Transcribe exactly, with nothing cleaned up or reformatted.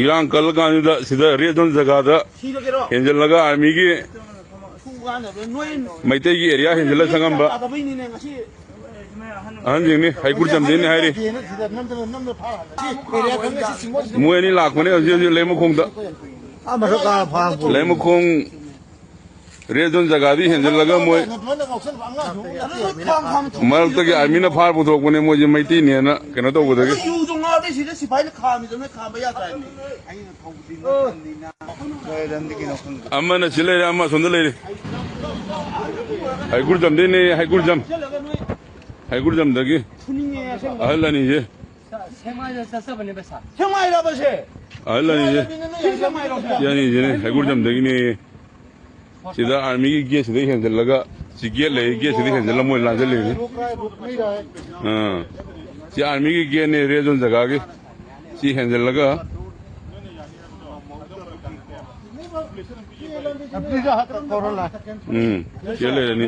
ꯏꯔꯥꯡ ꯀꯜꯂꯀꯥꯟꯁꯤꯗ ꯁꯤꯗ red zone ꯖꯒꯥꯗ ꯍꯦꯟꯖꯜꯂꯒ ꯑꯥꯔꯃꯤꯒꯤ ꯃꯩꯇꯩꯒꯤ ꯑꯦꯔꯤꯌꯥ ꯍꯦꯟꯖꯜꯂ ꯆꯪꯉꯝꯕ ꯑꯍꯟꯁꯤꯡꯅꯤ, ꯍꯩꯀ꯭ꯔꯨ ꯆꯝꯗꯩꯅꯤ ꯍꯥꯏꯔꯤ꯫ ꯃꯣꯏ ꯑꯅꯤ ꯂꯥꯛꯄꯅꯦ ꯍꯧꯖꯤꯛ ꯍꯧꯖꯤꯛ ꯂꯩꯃꯈꯣꯡꯗ꯫ ꯂꯩꯃꯈꯣꯡ ꯔꯦꯗ ꯖꯣꯟ ꯖꯒꯥꯗꯤ ꯍꯦꯟꯖꯜꯂꯒ ꯃꯣꯏ ꯃꯔꯛꯇꯒꯤ ꯑꯥꯔꯃꯤꯅ ꯐꯥꯔ ꯄꯨꯊꯣꯛꯄꯅꯦ, ꯃꯣꯏꯁꯦ ꯃꯩꯇꯩꯅꯦꯅ ꯀꯩꯅꯣ ꯇꯧꯕꯗꯒꯤ꯫ ꯌꯨꯗꯣ ꯉꯥꯎꯔꯗꯤ ꯁꯤꯗ ꯁꯤꯐꯥꯏꯅ ꯈꯥꯝꯃꯤꯗꯣ ꯅꯣꯏ ꯈꯥꯝꯕ ꯌꯥꯗ꯭ꯔꯥ ꯍꯥꯏꯕꯅꯤ꯫ ꯑꯃꯅ ꯁꯤ ꯂꯩꯔꯦ, ꯑꯃ ꯑꯁꯣꯝꯗ ꯂꯩꯔꯦ꯫ ꯍꯩꯀ꯭ꯔꯨ ꯆꯝꯗꯩꯅꯦ, ꯍꯩꯀ꯭ꯔꯨ ꯆꯝ꯫ ꯍꯩꯀ꯭ꯔꯨ ꯆꯝꯗꯒꯤ ꯑꯍꯜ ꯑꯅꯤꯁꯦ꯫ ꯁꯦꯛꯃꯥꯏꯗ ꯆꯠꯆꯕꯅꯦ ꯄꯩꯁꯥ꯫ ꯁꯦꯛꯃꯥꯏꯔꯕ ꯁꯦ? ꯑꯍꯜ ꯑꯅꯤꯁꯦ꯫ ꯁꯦꯛꯃꯥꯏꯔꯣ ꯁꯦ? ꯁꯤ ꯑꯅꯤꯁꯤꯅꯦ, ꯍꯩꯀ꯭ꯔꯨ ꯆꯝꯗꯒꯤꯅꯦ꯫ ꯁꯤꯗ ꯑꯥꯔꯃꯤꯒꯤ ꯒꯦꯠꯁꯤꯗ ꯍꯦꯟꯖꯜꯂꯒ, ꯁꯤ ꯒꯦꯠ ꯂꯩ, ꯒꯦꯠꯁꯤꯗ ꯍꯦꯟꯖꯜꯂ ꯃꯣꯏ ꯂꯥꯟꯖꯜꯂꯤꯅꯤ꯫ ꯑꯥ꯫ ꯁꯤ ꯑꯥꯔꯃꯤꯒꯤ ꯒꯦꯠꯅꯦ, ꯔꯦꯗ ꯖꯣꯟ ꯖꯒꯥꯒꯤ꯫ ꯁꯤ ꯍꯦꯟꯖꯜꯂꯒ, ꯎꯝ, ꯁꯤ ꯂꯩꯔꯅꯤ꯫